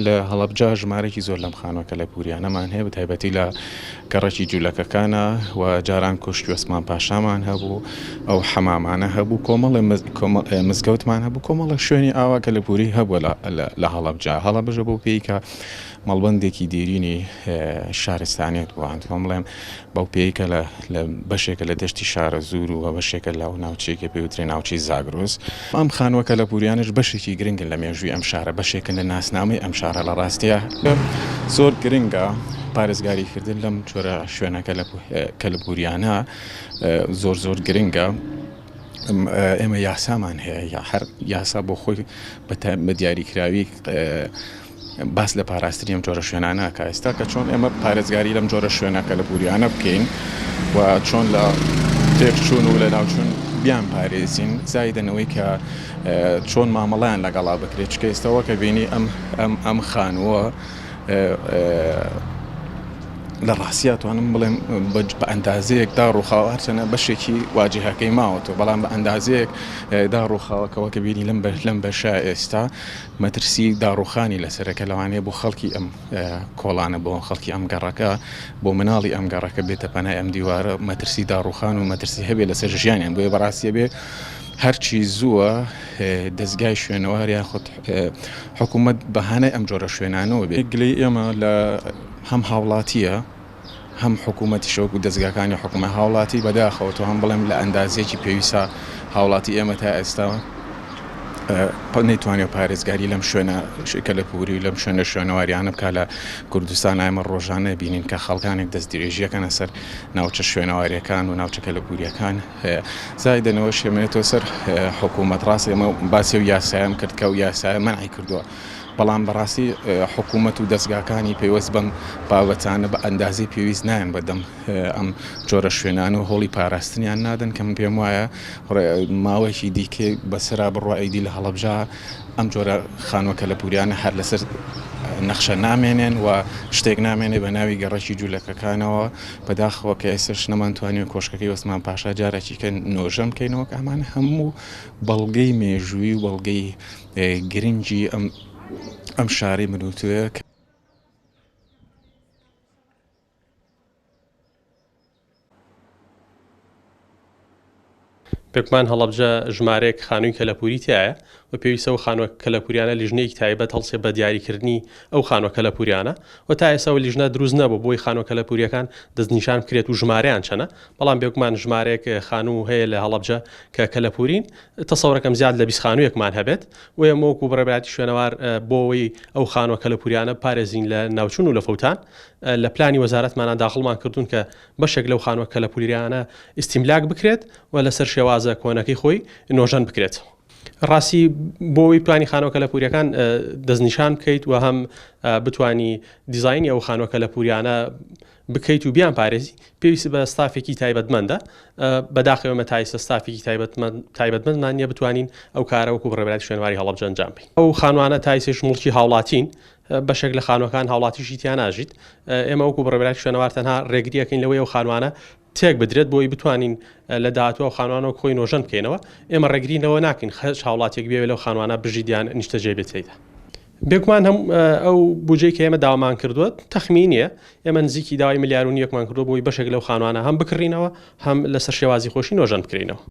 لە هەڵەبجە ژمارەیەکی زۆر لەم خانووە کەلەپووریانەمان هەیە، بەتایبەتی لە گەڕەکی جوولەکەکانە و جاران کۆشکی وەسمان پاشامان هەبوو، ئەو حەمامانە هەبوو، کۆمەڵێ مزگەوتمان هەبوو، کۆمەڵێک شوێنی ئاوا کەلەپووری هەبووە لە هەڵەبجە. هەڵەبجە بەو پێی کە مەڵبەندێکی دێرینی شارستانیەت بووە، ئەتوانم بڵێم بەو پێیەی کە لە بەشێکە لە دەشتی شارەزوور و بەشێکە لە ئەو ناوچەیە کە پێی وترێ ناوچەی زاگرۆس. ئەم خانووە کەلەپووریانەش بەشێکی گرنگن لە مێژووی ئەم شارە، بەشێکن لە ناسنامەی ئەم شارە. لە ڕاستیا زۆر گرنگە پارێزگاریکردن لەم جۆرە شوێنە کەلەپووریانە زۆر زۆر گرنگە. ئێمە یاسامان هەیە، هەر یاسا بۆ خۆی بە دیاریکراوی باس لە پاراستنی ئەم جۆرە شوێنانە ئەکا ئێستا کە چۆن ئێمە پارێزگاری لەم جۆرە شوێنە کەلەپوریانە بکەین و چۆن لە تێکچوون و لە ناوچوون بیان پارێزین زایدەنەوەی کە چۆن مامەڵیان لەگەڵا بکرێت چکە ئێستاوە کە بینی ئەم ئەم ئەم خانووە لە ڕاستیا توانم بڵێم بە ئەندازەیەک دا ڕووخاوە هەرچەنە بەشێکی واجهەکەی ماوەتەوە بەڵام بە ئەندازەیەک دا ڕووخاوە کەەوە کە بینی لەم لەم بەشە ئێستا مەترسی داڕووخانی لەسەرە کە لەوانەیە بۆ خەڵکی ئەم کۆڵانە بۆ خەڵکی ئەم گەڕەکە بۆ مناڵی ئەم گەڕەکە بێتە پەنای ئەم دیوارە مەترسی داڕوخان و مەترسی هەبێ لەسەر ژیانیان بۆیە بەڕاستیە بێ هەرچی زووە دەستگای شوێنەوار یاخود حکوومەت بەهانای ئەم جۆرە شوێنانەوە بێ گلەی ئێمە لە هەم هاوڵاتیە هەم حکوومەتیش وەکو دەزگاکانی حکوومەت هاوڵاتی بەداخەوە تۆ هەم بڵێم لە ئەندازەیەکی پێویستە هاوڵاتی ئێمە تا ئێستا نەیتوانێت پارێزگاری لەم شوێنە کەلەپوری و لەم شوێنە شوێنەواریانە بکە لە کوردستان ئێمە ڕۆژانە بینین کە خەڵکانێک دەست درێژیەکەنە سەر ناوچە شوێنەواریەکان و ناوچە کەلەپوریەکان زایدەنەوە شێمێتەوە سەر حکوومەت ڕاست ئێمە باسی و یاسایم کرد کە و یاسایە مەنعی کردووە بەڵام بەڕاستی حکوومەت و دەزگاکانی پەیوەست بەم بابەتانە بە ئەندازەی پێویست نایەن بەدەم ئەم جۆرە شوێنانە و هەوڵی پاراستنیان نادەن کە من پێم وایە ماوەیەکی دیکەی بەسەرا بڕوا ئیدی لە هەڵەبجە ئەم جۆرە خانووە کەلەپووریانە هەر لەسەر نەخشە نامێنێن و شتێک نامێنێ بە ناوی گەڕەکی جوولەکەکانەوە بەداخەوە کە ئێستاش نەمانتوانیوە کۆشکەکەی وەسمان پاشا جارێکی کە نۆژەن بکەینەوە کە ئەمانە هەموو بەڵگەی مێژووی و بەڵگەی گرنگی ئەم ئەم شارەی من و تۆیە کە. بێگومان هەڵەبجە ژمارەیەک خانووی کەلەپووری تیایە و پێویستە ئەو خانووە کەلەپووریانە لیژنەیەکی تایبەت هەڵسێ بە دیاریکردنی ئەو خانووە کەلەپووریانە و تا ئێستا ئەو لیژنە دروست نەبوو بۆی خانووە کەلەپووریەکان دەستنیشان بکرێت و ژمارەیان چەنە بەڵام بێگومان ژمارەیەک خانوو هەیە لە هەڵەبجە کە کەلەپوورین تەسەورەکەم زیاد لە 20 خانوویەکمان هەبێت و ئێمە وەکو بەڕێوەبەرایەتی شوێنەوار بۆ ئەوەی ئەو خانووە کەلەپووریانە بپارێزین لە ناوچوون و لە فەوتان لە پلانی وەزارەتمانا داخڵمان کردوون کە بەشێک لەو خانووە کەلەپووریانە ئیستیملاک بکرێت و لەسەر شێوازە کۆنەکەی خۆی نۆژەن بکرێت. ڕاستی بۆ ئەوەی پلانی خانووە کەلەپووریەکان دەستنیشان بکەیت و هەم بتانی دیزاینی ئەو خانووە کەلەپووریانە بکەیت و بیان پارێزی پێویست بە ستافێکی تایبەتمەندە بەداخەوە ئێمە تا ئیستا ستافێکی تایبەتمەندمان نییە بتوانین ئەو کارە وەکو بەڕێوەبەرایەتی شوێنەواری هەڵەبجە ئەنجام بەین. ئەو خانوانە تا ئیستەش موڵکی هاوڵاتین، بەشێک لە خانووەکان هاوڵاتیشی تیا ناژیت، ئێمە وەکو بەڕێوەبەرایەتی شوێنەوار تەنها ڕێگری ئەکەین لەوەی ئەو خانوانە تێک بدرێت بۆی بتوانین لە داهاتوو ئەو خانوانە وەک خۆی نۆژەن بکەینەوە، ئێمە ڕێگری لەوە ناکەین هەچ هاوڵاتیەک بیەوێت لەو خانوانە بژیت یان نیشتەجێ بێت تێیدا. بێگومان هەم ئەو بودجەی کە ئێمە داوامان کردووە تەخمینیە، ئێمە نزیکی داوای ملیار و نیوێکمان کردووە بۆی بەشێک لەو خانوانە هەم بکڕینەوە هەم لەسەر شێوازی خۆشی نۆژەن بکرێنەوە.